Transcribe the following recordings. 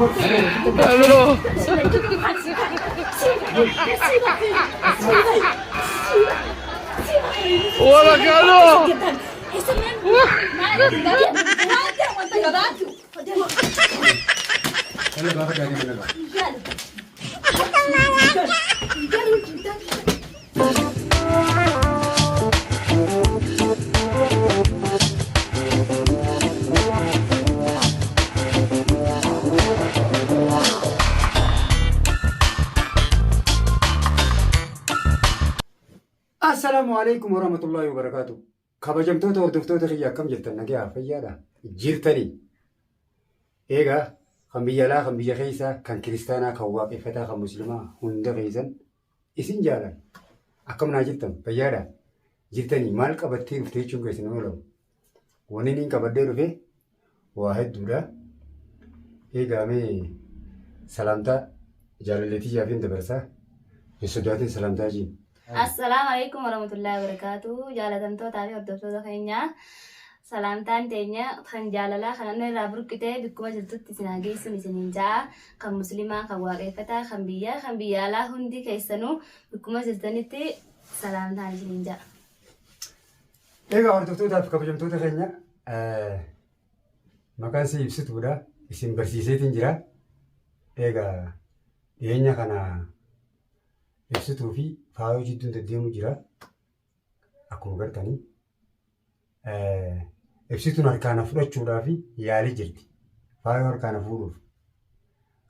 Halo. Wala kalo. Assalaamu alaikum warahmatullahi wabarakaatu. Kabajamtoota hordoftoota kiyya akkam jirtan nagayaa fayyaadha jirtanii. Eegaa kan biyya alaa kan biyya keessaa kan kiristaanaa kan waaqeffataa kan muslimaa hunda keessan isin jaalan akkam naa jirtan fayyaadha jirtanii maal qabattee dhufte jechuun keessan hin oolamu. Wanni inni qabadhee dhufe waa hedduudha. Eegaa mee salaamtaa jaalallee tiyyaaf hin dabarsaa. Hin sodaatin salaamtaa jiin. Assalaamu alaikum warahmatullahi wabarakatuh. Jaalatamtootaa fi hordoftoota keenya salaamtaan teenya kan jaalalaa kan onnee irraa burqitee bikkuma jirtutti isin haa geessuun isiniin ja'a. Kan muslimaa, kan waaqeffataa, kan biyyaa, kan biyya alaa hundi keessanuu bikkuma jirtanitti salaamtaan isiniin ja'a. Egaa hordoftootaa fi kabajamtoota keenya maqaan isii ibsituudha. Isin barsiiseetiin jira. Egaa dhiyeenya kana ibsituu fi faayoo jidduun deddeemu jira. Akkuma gartanii ibsituun harkaana fudhachuudhaaf yaalii jirti. Faayoo harkaana fuudhuuf.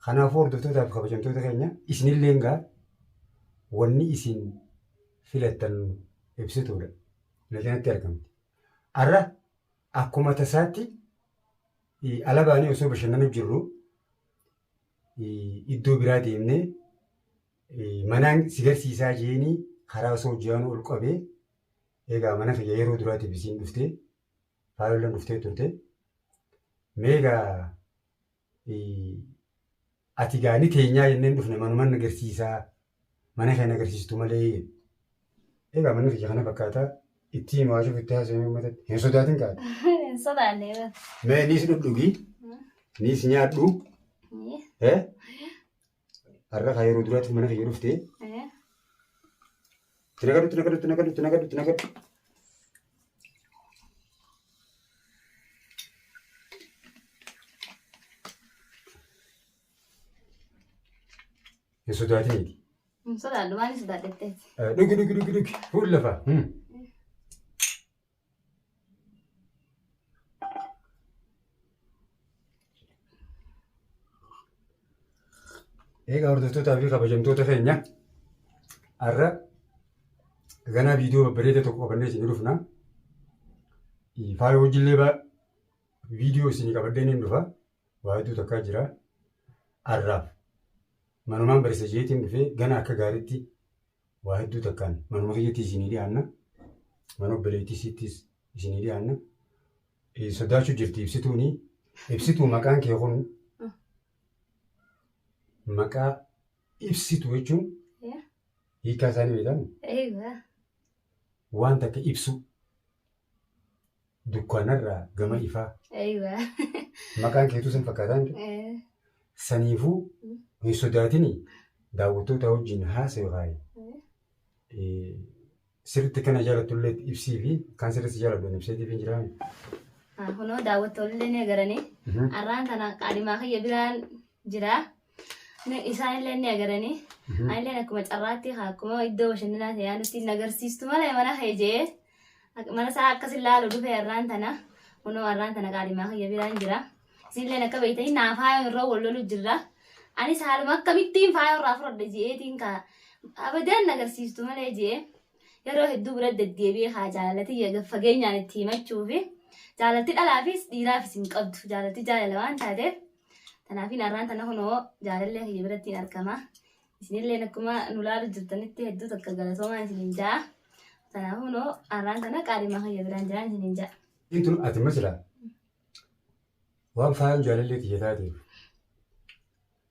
Kanaafuu hordoftootaa fi kabajamtoota keenya isinillee egaa wanni isin filattan ibsituudha. Na cinatti argamti. Har'a akkuma tasaatti ala baanee osoo bashannanu jirru iddoo biraa deemnee manaan si garsiisaa jeenii karaa osoo hojjaanuu ol qabee egaa mana kiyya yeroo duraatiif isiin dhuftee faayollan dhuftee turte. Mee egaa Ati gaa ni teenyaa jenneen dhufne manuman na garsiisaa mana kee na garsiistu malee. Egaa manni kiyya kana fakkaata itti himaa cufu itti haasa'ee uummatatti hin sodaatin kaate. Hin sodaanne. Mee niis dhudhugi niis nyaadhu. Eh? Har'a kaa yeroo duraatiif mana kiyya dhufte. Itti nagadhu itti nagadhu itti nagadhu itti nagadhu itti nagadhu. Hin sodaatiniiti. Hin sodaadhu maaliif sodaadhetteeti? Dhugi dhugi dhugi dhugi fuul lafaa. Egaa hordoftootaa fi kabajamtoota keenya har'a ganaa viidiyoo babbareeda tokko qabannee isin dhufna. Faaya hojiillee viidiyoo isin qabadhee niin dhufa. Waa hedduu takkaa jira. Har'aaf manumaan barisa jeetiin dhufee gana akka gaariitti waa hedduu takkaan manuma kiyyatti isinii dhiyaanna. Mana obboleettii isiittis isinii dhiyaanna. Sodaachuu jirti ibsituuni. Ibsituu maqaan kee kun maqaa ibsitu jechuun hiikaa isaanii beektamu? Waan takka ibsuu. Dukkanarraa gama ifaa. Maqaan keetuu san fakkaataa miti? Saniifuu hin sodaatini daawwattoota wajjin haasayu kaayi. Sirriitti kana jaalattu illee ibsii fi kan sirriitti jaaladhu ani ibseetiif hin jiraami. Kunoo daawwattoonni illee ni agaranii. Arraan tana qaadhimaa kiyya biraan jira. Isaan illee ni agaranii. Anillee akkuma carraatti akkuma iddoo bashannanaa ta'ee nutti hin agarsiistu malee mana kee jee. Mana isaa akkas ilaalu dhufe arraan tana. Kunoo arraan tana qaadhimaa kiyya biraan jira. Isinilleen akka beektanii naa faayoo irra wal lolu jirra. Anis haaluma akkamittiin faayoo irraa fudhadha jeetiin kaa abadaan agarsiistu malee jee yeroo hedduu bira deddeebi'ee haa jaalalati fageenyaan itti himachuufi jaalalti dhalaafis dhiiraafis hin qabdu jaalalti jaalala waan taateef tanaafiin arraan tana kunoo jaalallee kiyya biratti hin argama. Isinilleen akkuma nu laalu jirtanitti hedduu takka galatoomaa isiniin ja'a. Kanaafuu kunoo arraan tana qaadhimaa kiyya biraan jiraan isiniin ja'a. Tun ati masila Waan faayoon jaalallee tiyya taateef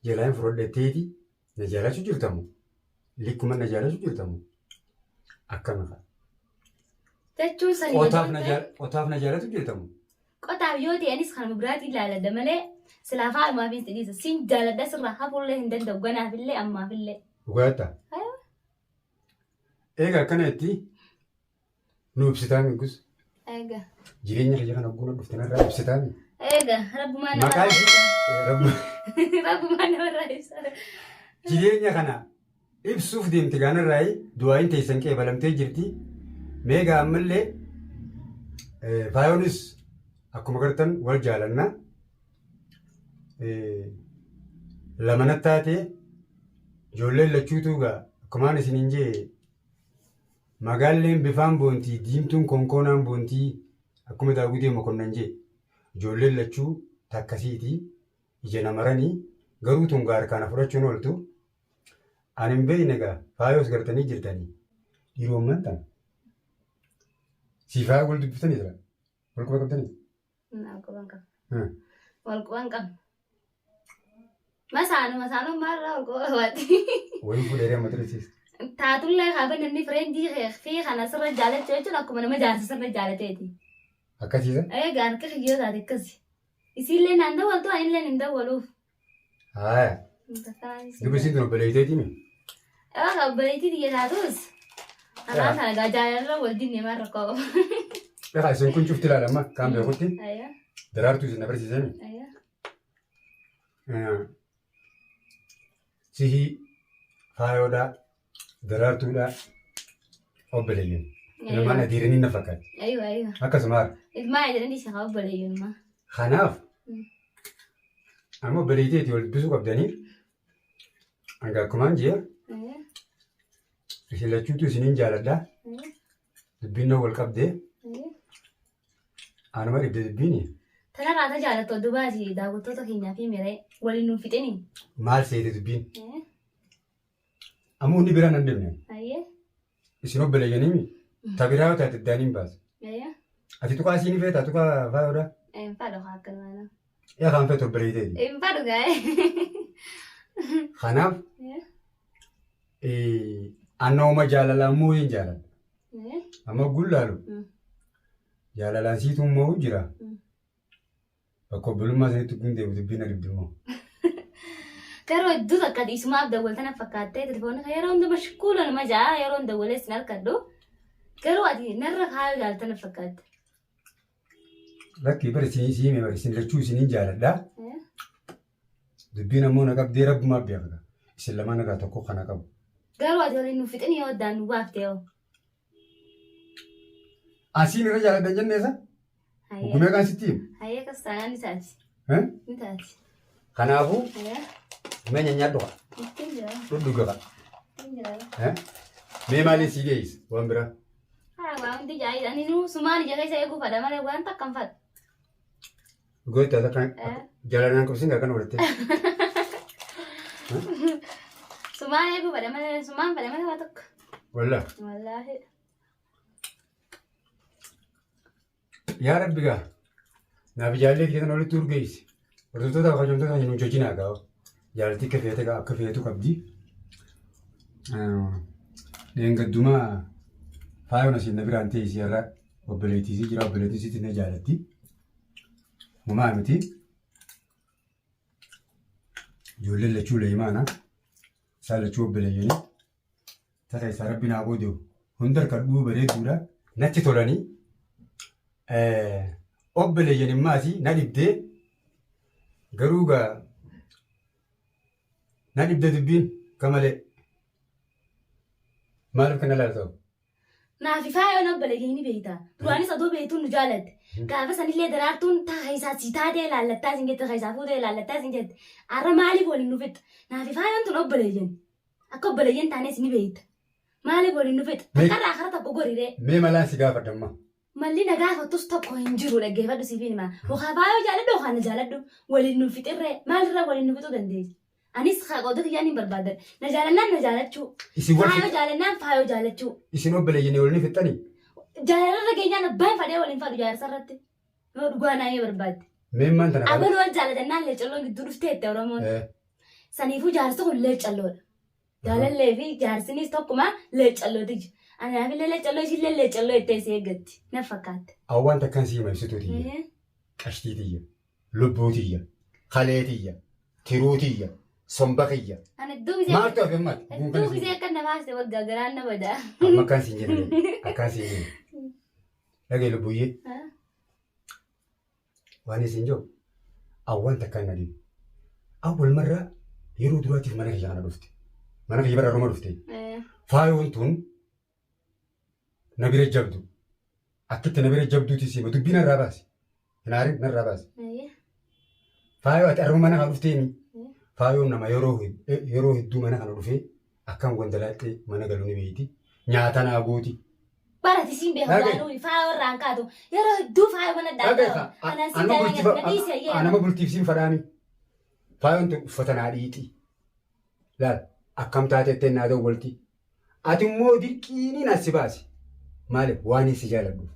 jalaa hin fudhadhetteeti na jaalachuu jirtamu likkuma na jaalachuu jirtamu akkami kaa. Jechuun sanii Qotaaf na jaal- qotaaf na jaalatu jirtamu. Qotaaf yoo ta'e anis kanuma biraatiin ilaaladha malee Silaa faalumaaf hin si dhiisa. Sin jaaladha sirraa hafuullee hin danda'u ganaafillee ammaafillee. Dhugaadha. Egaa akkana itti nu ibsitaa migus. Egaa. Jireenya kiyya kana guuna dhufte narraa ibsitaa mi? Egaa rabbumaan Maqaa namarraa ishee ibsa. Rabbu- Rabbumaan namarraa ibsa. Jireenya kana ibsuuf deemte gaanarraa du'aayin teessan qeebalamtee jirti. Meegaa ammallee faayoonis akkuma gartan wal jaalanna. Lamana taatee ijoolleen lachuutu gaa akkumaan isiniin jee magaalleen bifaan boontii diimtuun konkoonaan boontii akkuma daawwitee mokonnan jee ijoolleen lachuu takkasiiti ija namaranii garuu tun gaa harkaana fudhachuun ooltu. Ani hin beekne gaa faayoos gartanii jirtanii dhiiroomman tan. Sii faaya wal dubbiftanii jira. Wal quba qabdanii? Wal quban qabna. Wal quban qabna. Masaanu masaanu maarraa wal quba qabaatti. Wayii fuudhee amma turisiis. Taatullee kaaba namni fireendii fi kana sirra jaalachuu jechuun akkuma nama jaarsa sirra jaalateeti. Akkasiisa? Egaa harka kiyyoo taate akkasi. Isiillee naan dawwaltu anillee hin dawwaluuf. Haaya. Dubi isiin tun obboleeyteeti mi? Egaa obboleettii tiyya taatus. Anaa kana gaa jaalalra wal dinne maal rakkoo qaba. Egaa isin kun cufti ilaalama kaan beekutti daraartuu isin na barsiisee mi? Sihii faayoodhaa daraartuudhaa obboleeyyan. Ilmaan adiiranii na fakkaatti. Aywa aywa. Akkasuma Ilmaan adiiranii isa haa obboleeyyanuma. Kanaaf amma obboleeyteeti wal dubbisuu qabdanii hanga akkumaan jee isin lachuutu isiniin jaaladha. Dubbiin na wal qabdee anuma dhibde dubbiini. Tanarraa ta jaalattu oduu baasi daawwattoota keenyaa fi miree waliin nuuf fixini. Maal seete dubbiin? Ammoo inni biraa nan deemne. Isin obboleeyyaniimi ta biraa yoo taate daaniin baasa. Ati tuqaa isiin feeta tuqaa faayoodha. Hin fadhu haa akkanumaan. Yaa kan feetu obboleeyteeti. Hin fadhu gaa'e. Kanaaf annooma jaalalaan moo hin jaaladha. Amma gullaalu jaalalaan siitu immoo jira. Bakka obbolummaa sanitti gundee dubbiin na dhibdi immoo. Garuu hedduu takka dhiisumaaf dawwaltana fakkaattee telefoonni kan yeroo hunda mashkuula nama ja'a yeroo hin dawwalees hin harkadhu. Garuu ati narra kaayoo jaaltana fakkaatte. Lakkii bari isin hime bari isin lachuu isiniin jaaladha. Dubbiin ammoo na qabdee rabbumaaf beeka. Isin lamaan irraa tokko kana qabu. Garuu ati waliin nu fixin yoo addaan nu baafte yoo. Asiin irra jaaladha hin jenne isa? Gumee kan sitti himu? Hayyee akkas taanaan ni taati. Eh? Ni taati. Kanaafuu Hayyee. mee nyaanyaadhu kaa. Ittiin jira. Dhudhuga kaa. Ittiin jira. Eh? Mee maaliin sii geessa waan biraa? Haa waan hundi jaayidha. Ani nuu sumaan ija keessa eeguu fadha malee waan takka hin fadhu. Goota akka Eh? jaalallaan qabsiin akkana godhatte. Sumaan eeguu fadha malee sumaan fadha malee waa tokko. Wallah. Wallaahi. Yaa Rabbi gaa. Naaf jaallee kiyya kana walitti urgeessi. Hordoftoota fi kabajamtoota keenya nu jajinaa gaa. Jaalaltii akka feete gaa akka feetu qabdi. Dheengaddumaa faayoon asiin na biraan ta'e isii irra obboleettii isii jira obboleettii isiitti na jaalatti. Homaa miti. Ijoolleen lachuu leeymaana. Isaan lachuu obboleeyyanii. Ta keessaa rabbi naa qoode hunda harkadhuu bareedduudha. Natti tolanii. Obboleeyyan immaasi na dhibdee garuu gaa na dhibde dubbiin ka malee. Maaliif kana laalta? Naafi faayoon obboleeyyan ni beekta. Duraanis odoo beektuun nu jaalatte. Gaafa sanillee daraartuun taa keessaa si taatee laallattaa sin jette keessaa fuutee laallattaa sin jette. Har'a maaliif waliin nu fixxa? Naafi faayoon tun obboleeyyan. Akka obboleeyyan taanes ni beekta. Maaliif waliin nu fixxa? Takkarraa kara tokko goriree. Mee malaan si gaafadha amma. Malli na gaafattus tokko hin jiru dhaggeeffadhu siif hima. Yookaan faayoo jaaladhu yookaan na jaaladhu. Waliin nu fixirree maalirraa waliin nu fixuu dandeenya? Anis qooda kiyyaan hin barbaadan. Na jaalannaan na jaalachuu. Isin wal Faayoo jaalannaan faayoo jaalachuu. Isin obboleeyyanii waliin fixxanii? Jaalarra geenyaan abbaan fadhee waliin fadhu jaarsa irratti. Yoo dhugaa naa yoo barbaadde. Meemmaan tana kana. Abaluu wal jaalatannaan leecalloon gidduu dhufteette Oromoon. Saniifuu jaarsi kun leecalloodha. Jaalallee fi jaarsinis tokkuma leecallooti. Anaafillee leecalloo ishiillee leecalloo jettee si eeggatti. Na fakkaatte. Awwaan takkan sii hima ibsituu tiyya. Qashtii tiyya. Lubbuu tiyya. Kalee tiyya, tiruu tiyya, somba kiyya. Ani hedduu gisee Maaltu hafe ammaati? hedduu gisee akka na baaste waggaa garaan na bada. Amma akkaan siin jedhe akkaan siin jedhe. Dhagee lubbuyyee waan isin jiru awwaan takkaan na dhibu. Awwal marraa yeroo duraatiif mana kiyya kana dhufte. Mana kiyya bara Rooma dhufte. Faayoon tun na bira jabdu. Akkitti na bira jabduuti siima dubbii narraa baasi. Hin aarin narraa baasi. Faayoo ati arma mana kana dhufteemi. Faayoon nama yeroo hedduu mana kana dhufee akkan wandalaaxxee mana galu ni beeyti. Nyaata naa gooti. Barati siin beeku Dhaga'i. gaanuu faayoo irraan kaatu yeroo hedduu faayoo mana Dhaga'i dhaabaa. kaa. Anaan si Anama bultiif jaalladha na dhiise ayyee. anama bultiif siin fadhaami. Faayoon tun uffata naa dhiixi. Laal akkam taatettee naa dawwalti. Ati immoo dirqiiniin as si baasi. Maaliif waan si jaaladhuuf.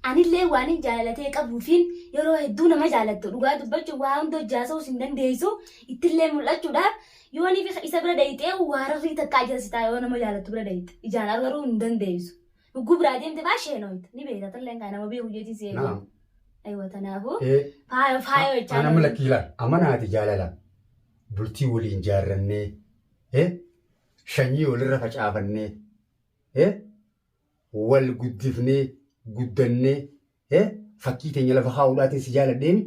Anillee waan hin jaalalatee qabuufiin yeroo hedduu nama jaalattu dhugaa dubbachuun waa hunda hojjaasa'uus hin dandeessu ittillee mul'achuudhaaf yoo ani isa bira dhayixee waararrii takka ajaasitaa yoo nama jaalattu bira dhayixe ijaan argaruu hin dandeessu. Lugguu biraa deemte baashee nooyita ni beekta talleen kan nama beeku jeetii si eegu. Naam. Aywa tanaafuu Ee faayoo faayoo jechaa anama lakkii ilaal. Amanaati jaalala. Bultii waliin jaarrannee. Shanyii walirra facaafannee. Wal guddifnee guddannee fakkii teenya lafa kaa'uudhaatiin si jaaladheemi.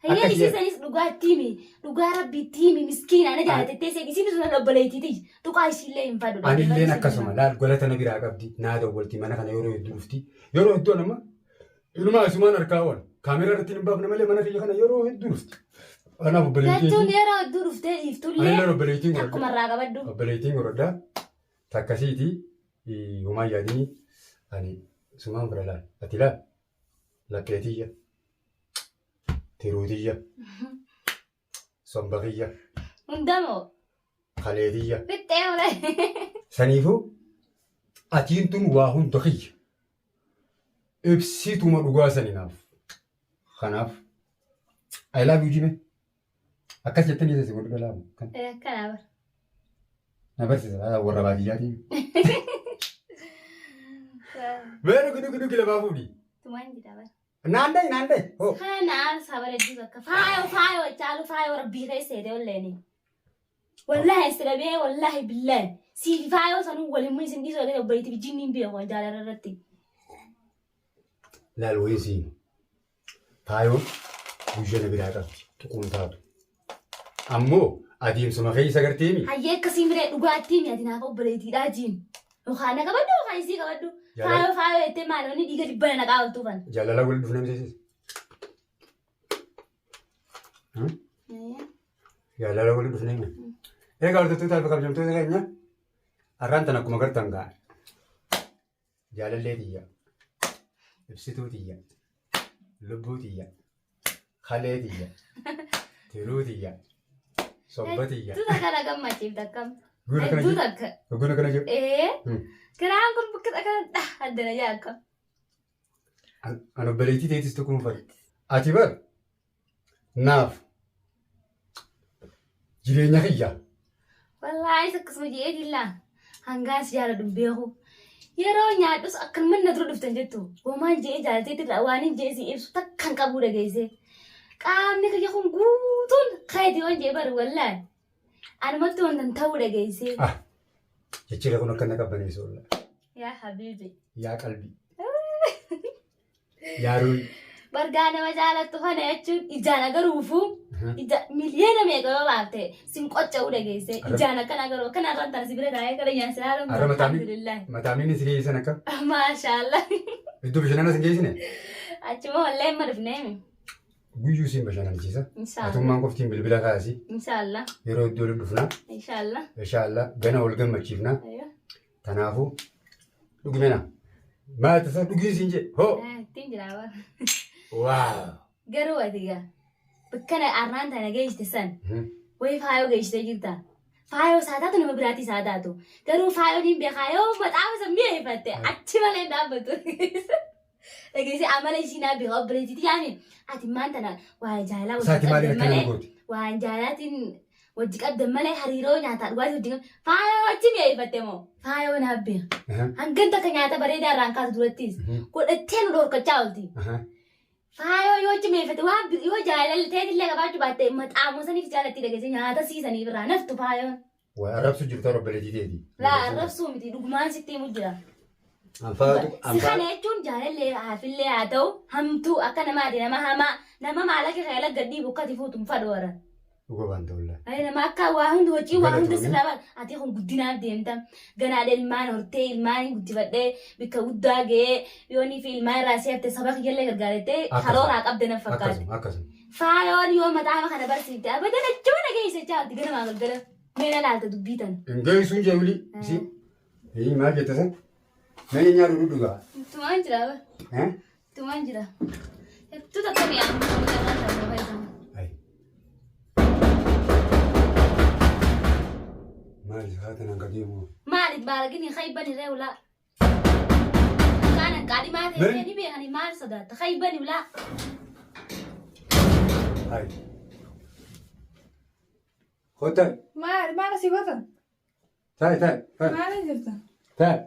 Hayyee Akka isii sanis dhugaa itti himi dhugaa rabbi itti himi miskiina ana jaalatettee seeti isiin sun obboleettiiti tuqaa isiillee hin fadhu. Anilleen akkasuma laal galata na biraa qabdi naa dawwalti mana kana yeroo hedduu dhufti yeroo hedduu anamma ilumaa isumaan harkaa oola kaameraa irratti hin baafne malee mana kiyya kana yeroo hedduu dhufti. Anaaf obboleettii Jechuun yeroo hedduu dhuftee dhiiftullee anilleen obboleettiin takkuma godhadha irraa qabadhu. obboleettiin godhadha takkasiiti homaa yaadini ani sumaan bira laal ati laal lakkeetiyya tiruutiyya somba kiyya Hundamoo kaleetiyya. fixxee oole. Saniifuu atiin tun waa hunda kiyya. Ibsituma dhugaa saninaaf. Kanaaf I love you jime. Akkas jettanii isa si godhu dhalaamu. Kan Akkanaa bara. na barsiisa warra baadiyyaatiin. Mee dhugi dhugi dhugi lafaa fuudhi. Tumaan jira bara. Naandai naandai. Hoo. Kana aarsaa bareedduu takka faayoo faayoo caalu faayoo rabbii keessa seete olleeni. Wallaahi si dhabee wallaahi billaahi siif faayoo sanuu waliin mun isin dhiisuu dhagee obboleettii jinniin beeku jaalala irratti. Laal wayii siin. Faayoon guyyaa na biraa qabdi. Tuquun taatu. Ammoo adeemsuma keessa garteemi. Hayyee akkasii miree dhugaattii mi'ati naaf obboleettiidhaa jiin. Yookaan na qabadhu yookaan isii qabadhu. Faayoo faayoo jettee maal wanni dhiiga dhibbana na qaawwattuufan. Jaalala wal dhufna miseensisa. Jaalala wal dhufna hima. Egaa hordoftoota fi kabajamtoota keenya har'aan tan akkuma gartan ga'a. Jaalallee tiyya, ibsituu tiyya, lubbuu tiyya, kalee tiyya, tiruu tiyya, somba tiyya. Hedduu takka na gammachiifte akkam. Guna kana Hedduu jiru. takka. Guna kana jiru. Ee. Kiraan kun bakka takka dha addana jaa akkam. An obboleettii teetis tokko fadhi. Ati bar naaf jireenya kiyya. Wallaahi akkasuma jedhee dillaa hangaan si jaaladhu hin beeku. Yeroo nyaadhus akkanuma na dura dhuftan jettu. Homaan jedhee jaalateetti irraa waan hin jedhee si ibsu takka hin qabuu dhageessee. Qaamni kiyya kun guutuun keeti waan jedhee bari wallaahi. Anumatti wanta hin ta'uu dhageessee. Ah, jechi kun akka na qabbaneessu wallaahi. Yaa habiibi. Yaa qalbii. Yaa ruuyi. Bargaa nama jaalattu kana jechuun ijaan agaruufu ija miliyoona meeqa yoo baafte sin qocca'uu dhageesse ijaan akkana agaruu akkana irraan tana si bira taa'ee kana ijaan si ilaaluun Arra mataami alhamdulillah. mataamiin si geessan akka Maashaallah. iddoo bashannana si geessine Achuma wallee amma dhufneemi. guyyuu siin bashannansiisa. Inshaallah. Atummaan qoftiin bilbila kaasi Inshaallah. yeroo iddoo dhufna Inshaallah. inshaallah gana wal gammachiifna. Ayyo. Kanaafuu dhugumena. Maal tasa dhugii siin jedhe hoo. Ittiin jira bara. Waaw. Garuu ati gaa bakkana arraan tana geessite san wayi faayoo geessitee jirta. Faayoo isaa taatu nama biraatti isaa taatu. Garuu faayoon hin beekaa yoo maxaafa san mi'eeffatte achi malee hin dhaabbatu. Dhageessee amala ishii naa beekaa obboleettiitti yaani ati maan tana waa jaalaa wajji Isaati maaliin qabdan akkana malee gooti? waan jaalaatiin wajji qabdan malee hariiroo nyaataa dhugaatii wajji qabdan faayoo achi mi'eeffatte moo faayoo naa beeka. Hangan takka nyaata bareedaa irraan kaasu durattis godhattee nu dhorkachaa oolti. Faayoo yoo cimeeffate waan yoo jaalalli teetillee qabaachuu baatte maxaamoo saniif jaalatti dhageesse nyaata siisanii biraa naftu faayoon. Waa arrabsu jirta obboleettii teeti. Laa arrabsuu miti dhugumaan sitti himu jira. Anfaatu Si kana jechuun jaalallee haafillee haa ta'u hamtuu akka namaati nama hamaa nama maallaqa kee lagga dhiibu akkati fuutu hin fadhu warra. Dhuga waan ta'ulla. Ani nama akka waa hundi hojii waa hundi Galatoomii. sirraa ba'a. Ati kun guddinaaf deemta. Ganaadha ilmaan hortee ilmaan guddifadhee bikka guddaa ga'ee yoonii fi ilmaan irraa si hafte saba kiyyallee gargaarettee Akkasuma. karooraa qabde na fakkaate. Akkasuma akkasuma. Faayoon yoo mataama kana barsiifte abadan achuma na geesse chaawti ganamaa galgala. Mee na laalta dubbii tana. Hin geessuun jeewli. Si. Hii maal jette san? Mee nyaadhu dhugaa. Tumaan jira ba. Eh? Tumaan jira. Hedduu takka mi'aamu. Ay. Maal haatan hanga deemu? Maaliif baaragini haybani ree ulaa? Kaana qaadhimaa ta'e ni beekani maal sodaatta haybani ulaa? Ay. Kottaa. Maal maal asii gootan? Taa'e taa'e taa'e Maal jirta? taa'e.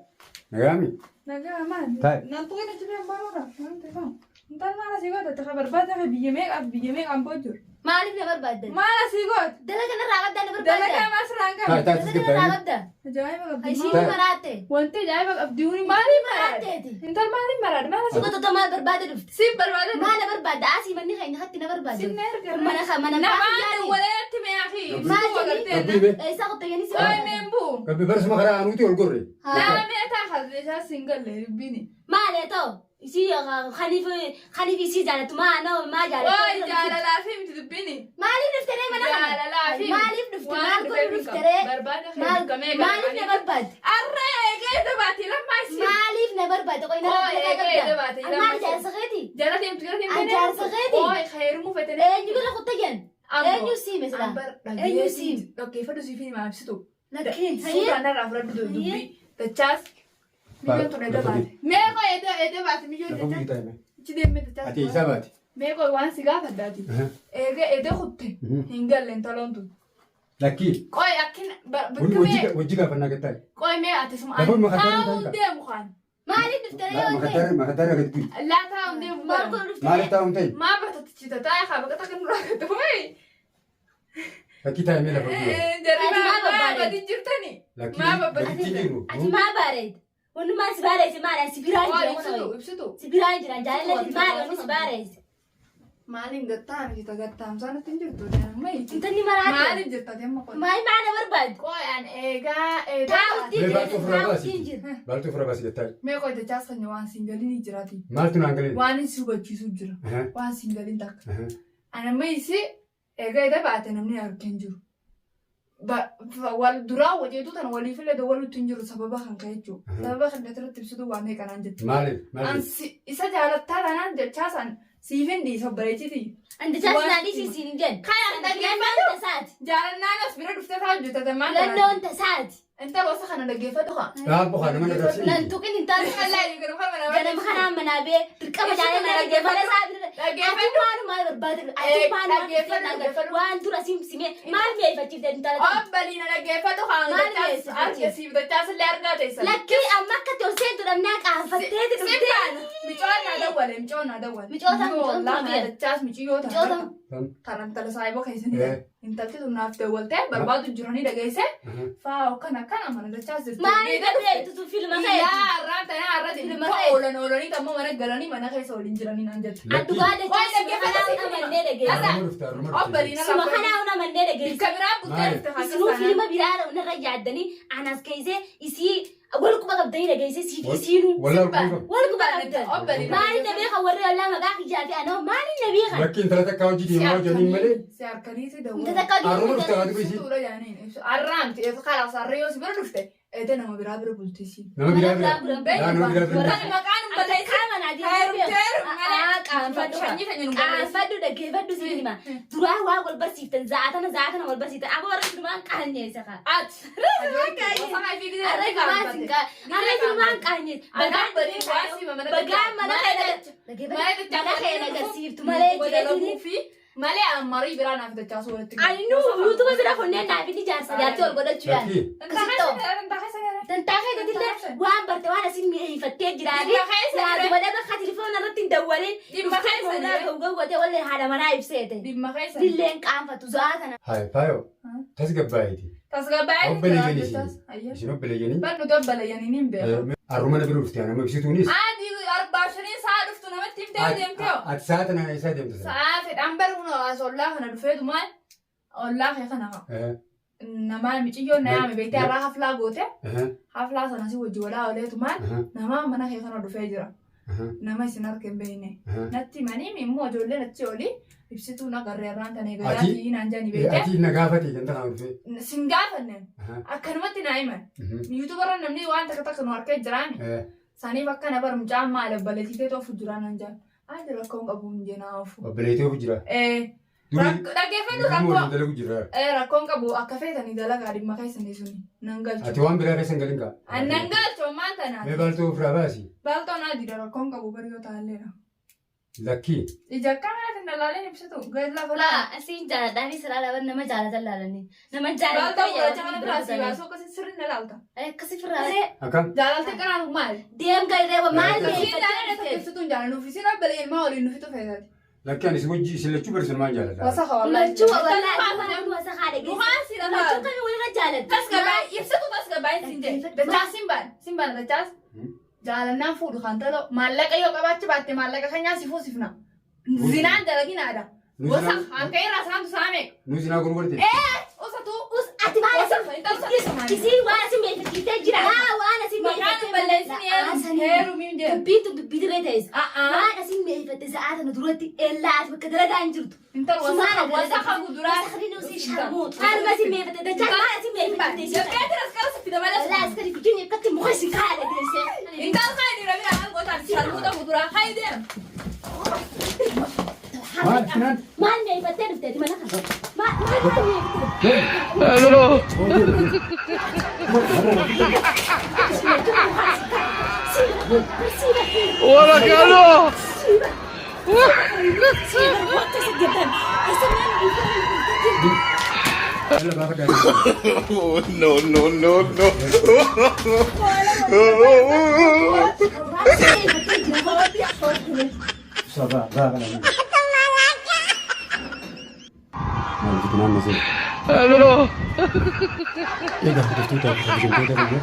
Nagaami. Nagaa maal? Taa'e. Nan tuqina jireen baruudha. Maal ta'e? Intal maal asii goote? Taka barbaada fi biyya meeqaaf biyya meeqaan boo jiru? Maaliif na barbaaddan? Maal asii goote? Dalaga narraa qabdaa na barbaadda? Dalagaa maal sirraan Taa'e qabe? taa'e Dalaga sitti narraa baay'ee. qabda? Ajaa'iba qabdi. Ishii Taa'e. maraatte. Wanti ajaa'iba qabdi huni maaliif maraadhe? Maraatteeti. Intal maaliif maraadhe? Maal asii Suuqa tokko maal barbaada dhufte? Siif barbaada? Maal na barbaadda? Asii manni keenya hatti na barbaadda. Sinna erga. Mana mana Namaan walaatti mee fi. Maal Rabbii mee. Eessa qottayanii si Waay barbaadda? meen buu. Rabbi barsuma karaa anuuti ol gorre. Laa mee taa khaslee siin galle dubbiini. Maal haa ta'u? Isii kaniif kaniif isii jaallattu maa na maa jaallattu? Waay jaalalaa fi miti dubbiini. Maaliif dhufte ree mana kana? Jaalalaa fi Maaliif dhufte? Maal godhu dhufte ree? Barbaada Maal maaliif na barbaadde? Arree eegee dabaati lammaa isii. Maaliif na barbaadde? Qoy na Qoy, dalagaa eegee qabda. dabaate, Maal lammaa jaarsa keeti? Jala deemtu jala deemtu. An jaarsa keeti? Waay khayrumu fetene. Eenyu bira kuttayyan? Eenyu siime silaa? Eenyu siime? Dhaggeeffadhu siif hima ibsitu. Lakkeen. Suuraan irraa fudhadhu dubbii. Dachaas. Miyyoon tun edda baate. Mee qoy edda edda baate miyyoon Lafa dachaas. bu'ii taa'e. Ichi deemee dachaas. Ati eessaa baate? Mee qoy waan si gaafaddaati. Eegee edda kutte. Hin galle intaloon tun. Lakkii. Qoy akkin bakka mee Hojii gaafannaa gattaa'e. qoy mee ati suma Lafa makaddaara taa'uun ta'an deemu kan. Maaliif dhufte ree yoo ta'e? Makaddaara makaddaara gadi bu'i. Laa taa'uun deemu Maal bara. godhu dhufte Maaliif ree? taa'uun ta'e? Maa bartatichita taa'e haa bakka takka nurraa gadi wayi. Lakkii taa'e mee lafa bu'i. Jarri Ati maa maa barbaadde? badi jirtani. Lakkii Maa babbadi gaditti jiru. Ati maa baareed? Wannumaan si baareesse maali? Ani si biraan Waa jira ibsitu kun ibsitu. Si biraan jira jaalalli maali wanni si baareesse? Maaliin gattaa miti gattaa nutti hin jirtu. Intalli maraate. Maaliif jirta deema qoy. Maal maal barbaadde? Qoy an eegaa eegaa. Taa'utti Mee jira. baaltuu ofirraa Taa'utti baasi. jira. Baaltuu ofirraa baasi gattaa'e. Mee qoy dachaas kan waan siin galiin jiraati. Maaltu naan galee? Waan si hubachiisu jira. Waan siin galiin takka. Ana amma isi eegaa edda baate namni argee hin jiru. Wal duraa wajeetu tan waliifillee dawwaluutti hin jiru sababa kan ka'e jechuudha. Sababa kan irratti ibsitu waa meeqa naan jetti. Maaliif? An Maaliif? isa jaalattaa tanaan jechaa san siif hin dhiisa bareechiti. Andichaas naan dhiisii siin hin jenne. Kana Filannoon tasaati. Jaalannaan as bira dhuftee taa hojjetate maal tanaan? Filannoon tasaati. Intala gosa kana dhaggeeffadhu kaa. Dhaabbu kana mana Nan darsi. tuqin hin taatu. Wallaahi garuu kan mana Ganama kanaan manaa bee dirqama jaalallee dhaggeeffata isaa bira. Dhaggeeffadhu. Ati maal maal barbaade? Ati maal maal Dhaggeeffadhu, dhaggeeffadhu. waan dura siim simee maal mi'eeffachiifte intala tana? Obbaliina dhaggeeffadhu kaa. Maal mi'eessifachiifte? Argisiif dachaas illee argaa teessan. Lakkii amma akka itti ol seentu dhabnaa qaanfatteeti dhuftee. Simbaan micoon naa dawwale micoon naa dawwale. Micoota- micoon Lama tun dachaas miciyyoo Micoota. tana. Tana intala saayiboo keessanii. Intalti tun naaf dawwaltee barbaadu jiranii dhageesse. Faa akkana akkana mana dachaas jirti. Maaliif dhufteetu tun filma Yaa keeti? har'aan tana har'a Filma ta'e keeti. oolan oolanii tammoo mana galanii mana keessa waliin jiranii naan jette. Addugaa Waay, dachaas dhaggeeffadhu kanaa si amannee dhageesse. Haruma dhufte haruma dhufte. Obbaliina Suma kanaa amannee dhageesse. Bikka biraa buttee Maali? dhufte haa Isinuu filma biraa narra yaaddanii anas keessee isii wal quba qabdanii dhageesse siif isiinuu. Walaa quba. Wal quba qabdan. Obbaliina. Maaliif na beekan warri ollaa maqaa kiyyaa fi anoo maaliif na beekan? Lakkii intala takkaa hojii deemaa hojjaniin malee. Si harkaniiti Inta dawwala. takka Haruma dhufte hojii haati isii. Suura jaaniin ibsu. Arraamti kalaas harree yoo si bira dhufte eete nama biraa bira bultisi. Nama biraa bira. Laa nama biraa bira. Kan maqaan hin balleessin. Qaanfadhu dhaggeeffadhu siin hima. Duraa waa wal barsiiftan zaatana zaatana wal barsiiftan aboo warra filmaan qaanyeessa kaa. Ati. Harree filmaan sin harree filmaan qaanyeessa. Bagaan mana kee mana kee agarsiiftu malee jireenya. Malee ammarii biraa naaf dachaasuu walitti. Ani nu yuutuba bira kunneen naaf inni jaarsa jaartii ol godhachuu yaala. Lakkii. Tantaa keetillee waan barte waan asin mi'eeffattee jiraate. Dhimma keessa jira. Yaaduma daba ka telefoona irratti hin dawwalin. Dhimma keessa Dhuftee jira. gowwatee wallee haadha manaa ibseete. Dhimma keessa. Dilleen qaanfatu za'aa tana. Hayi faayoo tasgabbaa'eeti. Tasgabbaa'ee Obboleeyyan jira. isin. Isin obboleeyyanii. Bar nuti obboleeyyanii ni beeku. Har'uma na bira dhufte nama ibsituunis. Adi arbaa shanii sa'a dhuftu namatti himtee deemtee. Ati sa'a tana eessaa deemte sana? Sa'a fedhaan bar kun as ollaa kana dhufeetu maal? Ollaa kee kana namaa miciyyoon na yaame beektee har'aa haflaa goote haflaa sana si wajji walaa ooleetu maal namaa mana kee kana dhufee jira. Nama isin harka hin beekne. Natti himanii immoo ijoolleen achi olii ibsituu nagarree irraan tan eegalee Ati- naan jedhani beektee. Ati na gaafate ganda kana dhufee. Sin gaafanne akkanumatti naa himan. Yuutuubarra namni waan takka takka nu harkee jiraami. Saniif akkana bar mucaan maal obboleettii ta'e ofu jira naan jedhan. Ati rakkoo hin qabu hin jenaa ofu. Obboleettii ofu jira. Dhaggeeffadhu Durii rakkoo. waliin dalagu jira. Rakkoon qabu akka feetanii dalagaa dhimma keessanii suni nan galchu. Ati waan biraa keessa hin galin kaa. An nan galchu maal tanaati. Mee baaltoo ofirraa baasi. Baaltoon adiidha rakkoon qabu bari yoo taalleedha. Lakkii. Ija akka kanatti nalaaleen ibsitu gad lafa Laa laala. asiin jaaladhaa fi siraa laban nama jaalatan laalanii. Nama Baaltoo gurraacha kana biraa si jaalatan. baasuu akkasii sirri na laalta. Akkasi firraa. Akkam? Jaalaltee kanaaf maali? Deem galree maal Isiin jaalala takka ibsituun jaalannuuf isiin obboleeyyan maa waliin nufitu feetati. Lakkii ani si wajji isin lachuu barsiisan maal jaalladha? Wasaqa wallaahi. Lachuu wallaahi wasa haadha geesse. Mukaan si lafa. Lachuu kamii walirra jaalatti. Tasgabaa ibsitu tasgabaa siin jedhe. Dachaas siin baana siin baana dachaas. Jaalannaan fuudhu kan talo maallaqa yoo qabaachi baatte maallaqa keenyaa si fuusifna. Zinaan dalaginaadha. Wasa harka irraa saamtu saame. Nu zinaa gurgurte. Usatu Us ati maal wasa intal sa. Isiin waan asin beeksifte jira. Haa waan asin Maqaan hin balleessin heerum heerum hin jedhu. Dubbiin tun dubbii dirree ta'es. A'aa. Waan asin meeyfatte sa'aa tana duratti ellaa ati bakka dalagaa hin jirtu. Intal wasa wasa guduraa. Wasakni nusi sharmuut. Maal asin meeyfatte dachaa maal asin meeyfatte isiin. Jabbeetti raskala sitti dabala. Wallaahi askari kujiin akkatti muka isin kaa'adha geesse. Intal kaayini rabira maal gootaan sharmuuta guduraa kaayi deem. Maal finaan? Maal meeyfattee dhufte ati mana kana? Maal maal meeyfatte? Yalla baafadhaa. No, no, no, no. Sabaa baa kana. Maal fitinaan na seera? Egaa hordoftoota fi kabajamtoota biyya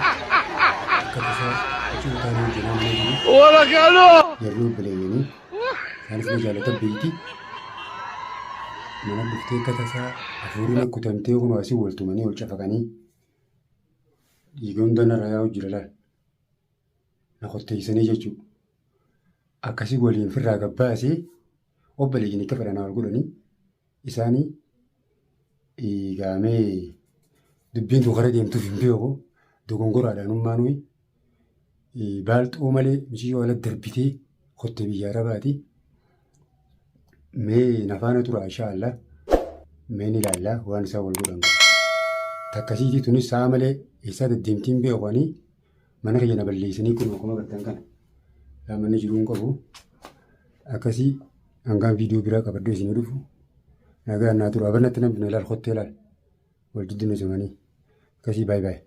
akka tasaa achii utaalee hojii naannoo jiru. Jarri obboleeyyanii isaanis ni jaalatan beeyti. Mana dhuftee akka tasaa hafuuriin akkutamtee kunoo asii wal tumanii wal cafaqanii dhiiga hunda narra yaa'u jira laal. Na qotteessanii jechuudha. Akkasii waliin firraa gabbaasee obboleeyyan akka fedhan wal godhanii isaanii eegamee dubbiin tun kara deemtuuf hin beeku dogongoraadhaan ummaa nuyi baalxoo malee michiyyoo ala darbitee kottee biyya arabaati. Mee nafaana tura inshaallah mee ni ilaalla waan isaan wal godhan. Takkasiitii tunis sa'a malee eessaa deddeemtiin beekanii mana kiyya na balleessanii kun akkuma agartan kana. Manni jiruu hin qabu. Akkasii hangaan viidiyoo biraa qabadhee isinii dhufu nagaan naa tura. Abannatti namni ilaal kottee ilaal. Wal jidduu na samanii. Akkasii baay'ee baay'ee.